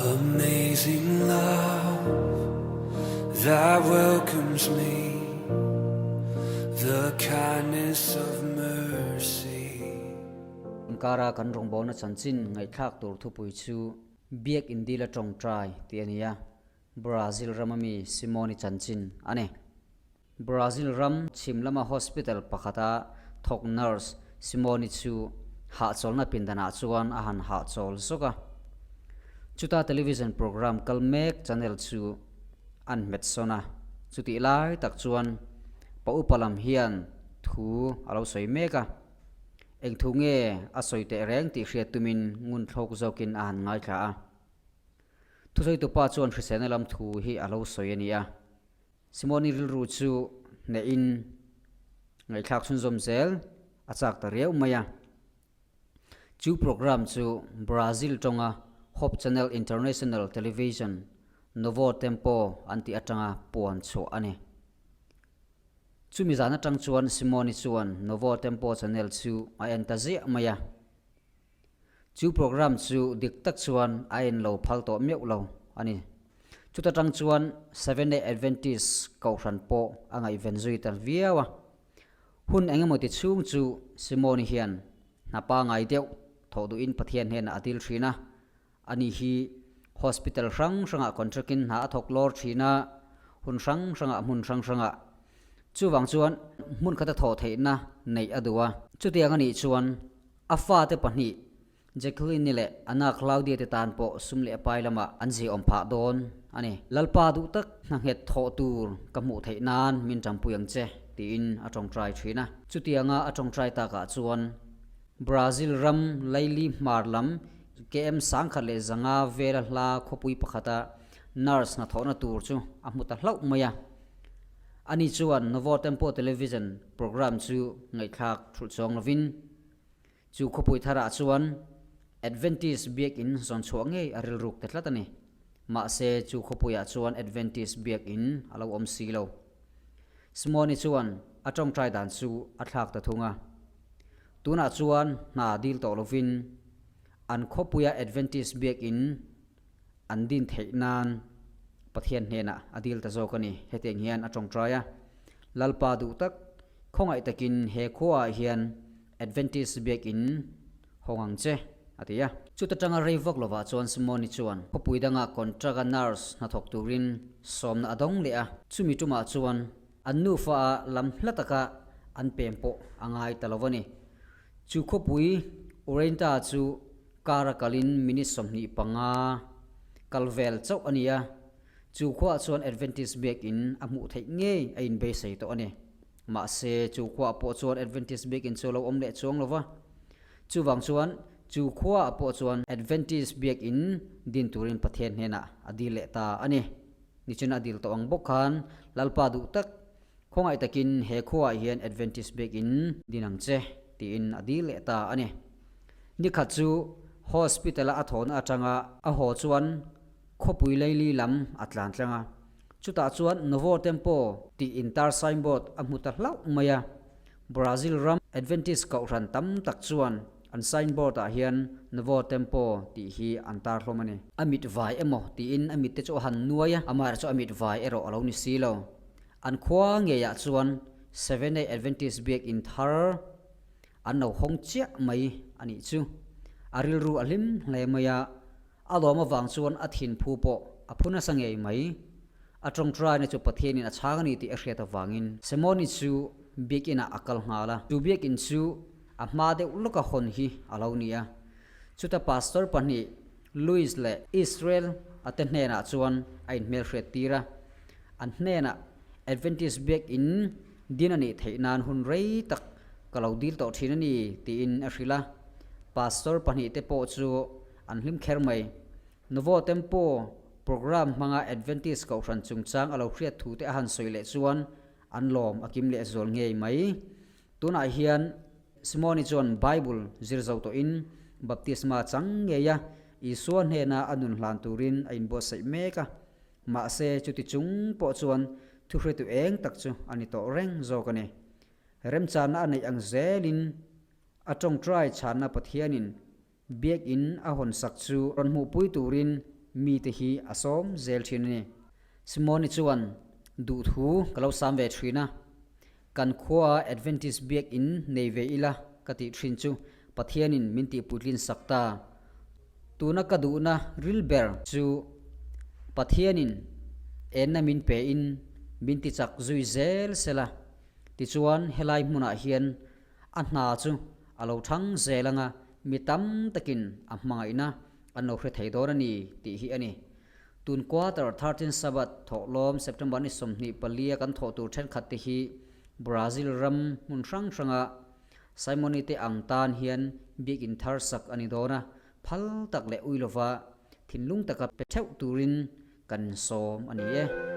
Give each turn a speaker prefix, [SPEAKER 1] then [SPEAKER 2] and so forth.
[SPEAKER 1] Amazing love that welcomes me, the kindness of mercy.
[SPEAKER 2] Inkara kan rawngbawlna chanchin ngaihthlak tur thupui chu Biak Indila Tawngtai tih a ni a, Brazil rama mi Simone chanchin a ni. Brazil ram chhim lama hospital pakhata thawk nurse Simone chu hahchawlna pindanah chuan a han hahchawl zawk a. Chuta television program kal mek channel chu an hmet sawn a, chutih lai tak chuan pa upa lam hian thu a lo sawi mek a. Eng thu nge a sawi teh reng tih hriat tumin ngun thlawk zawkin a han ngaithla a. Thusawi-tupa chuan hriselna lam thu hi a lo sawi a ni a. Simoni rilru chu hnehin ngaihthlak chhunzawm zel a chak ta riau mai a. Chu program chu Brazil tawnga Hope Channel International Television Novo Tempo an tih atanga puan chhuah a ni. Chumi zan atang chuan Simoni chuan Novo Tempo Channel chu a en ta ziah mai a. Chu program chu dik tak chuan a en lo phal tawh meuh lo a ni. Chuta tang chuan Seventh Day Adventist kohhran pawh a ngaihven zui ta viau a. Hun eng emaw ti chhung chu Simone hian hna pangai deuh thawh duhin Pathian hnenah a dil thin a. Ani hi hospital hrang hrangah contract in hna a thawk lawr thin a, hun hrang hrangah hmun hrang hrangah. Chuvang chuan hmun khata thawh theihna neih a duh a. Chutiang a nih chuan A fate pahnih, Jacqueline-i leh Anna Claudia te tan pawh sum leh pai lamah an ziaawm phah dawn a ni. Lalpa duh tak hna nghet thawh tur ka hmuh theih nan min ṭampui ang che, tiin a ṭawngṭai ṭhin a. Chutianga a ṭawngṭai takah chuan Brazil ram Laili hmar lam KM 1100 vela hla khawpui pakhata nurse hnathawhna tur chu a hmu ta hlauh mai a. Ani chuan Novo Tempo Television program chu ngaihthlak thulh chuang lovin chu khawpui tharah chuan Adventist biakinn zawn chhuah ngei a rilruk ta tlat a ni. Mahse chu khawpuiah chuan Adventist biakinn a lo awm si lo. Simone chuan a tawngtai dan chu a thlak ta thung a. Tunah chuan hna dil tawh lovin an khawpuia Adventist biakinn an din theih nan Pathian hnenah a dil ta zawk a ni. Hetiang hian a tawngtai a, Lalpa duh tak, khawngaih takin he khuaah hian Adventist biakinn hawng ang che, a ti a. Chuta tanga rei vak lovah chuan Simone chuan khawpui danga contract-a nurse hnathawk turin sawmna a dawng leh a. Chumi tumah chuan an nufa a lam hla taka an pem pawh a ngai ta lo a ni. Chu khawpui Ureinta chu Car a kalin minute 25 kal vel chauh a ni a, chu khuaah chuan Adventist biakinn a hmuh theih ngei a inbeisei tawh a ni. Mahse, chu khuaah pawh chuan Adventist biakinn chu a lo awm leh chuang lo va. Chuvang chuan, chu khuaah pawh chuan Adventist biakinn din turin Pathian hnenah a dil leh ta a ni. Nichina a dil tawh ang bawk khan Lalpa duh tak, khawngaih takin he khuaah hian Adventist biakinn din ang che, tiin a dil leh ta a ni. Nikhat chu hospital-a a thawhna atanga a haw chuan khawpui leili lam a tlan tlang a, chutah chuan Novo Tempo tih intar signboard a hmu ta hlauh mai a. Brazil ram Adventist kohhran tam tak chuan an signboard-ah hian Novo Tempo tih hi an tar hlawm a ni. A mit vai emaw tiin a mitte chu a han nuai a, amaherawhchu a mit vai erawh a lo ni si lo. An khua ngeiah chuan Seventh-day Adventist biakinn thar An lo hawng chiah mai a nih chu. A rilru a hlim hle mai a, a lawm avang chuan a thin phu pawh a phu nasa ngei mai. A tawngtaina chu Pathianin a chhang a ni tih a hriat avangin Simoni chu biakinah a kal nghal a. Chu biakin chu a hma deuh lawka hawn hi a lo ni a. Chuta pastor pahnih Louis leh Israel a te hnenah chuan a inhmelhriat tir a. An hnenah Adventist biakin Din a nih theih nan hun rei tak ka lo dil tawh thin a ni, tiin a hrilh a. Pastor pahnih te pawh chu an hlim kher mai. Novo Tempo program hmanga Adventist Kohhran chungchang a lo hriat thu te a han sawi leh chuan an lawm a kim leh zual ngei mai. Tunah hian Simone chuan Bible zir zo tawhin baptisma chang ngei a, Isua hnena a nun hlan turin a inbuatsaih mek a. Mahse, chuti chung pawh chuan thuhretu eng tak chu a ni tawh reng zawk a ni. Remchana a neih ang zelin a tawngtai chhanna Pathianin biakinn a hawn sak chu rawn hmuhpui turin mite hi a sawm zel thin a ni. Simone chuan duhthu ka lo sam ve thin a, kan khua Adventist biakinn nei ve ila ka tih thin chu Pathianin min tihpuitlin sak ta. Tuna ka duhna ril ber chu Pathianin enna min pein min tichak zui zel sela, tichuan helai hmunah hian A hna chu a lo thang zel anga mi tam takin a hmangaihna an lo hre thei dawn a ni tih hi a ni. Tun quarter 13 Sabbath thawhlawm September ni 24 a kan thawh tur thenkhat te hi Brazil ram hmun hrang hranga Simoni te ang tan hian biakinn thar sak a ni dawn a, phal tak leh ui lova thinlung taka pe theuh turin kan sawm a ni e.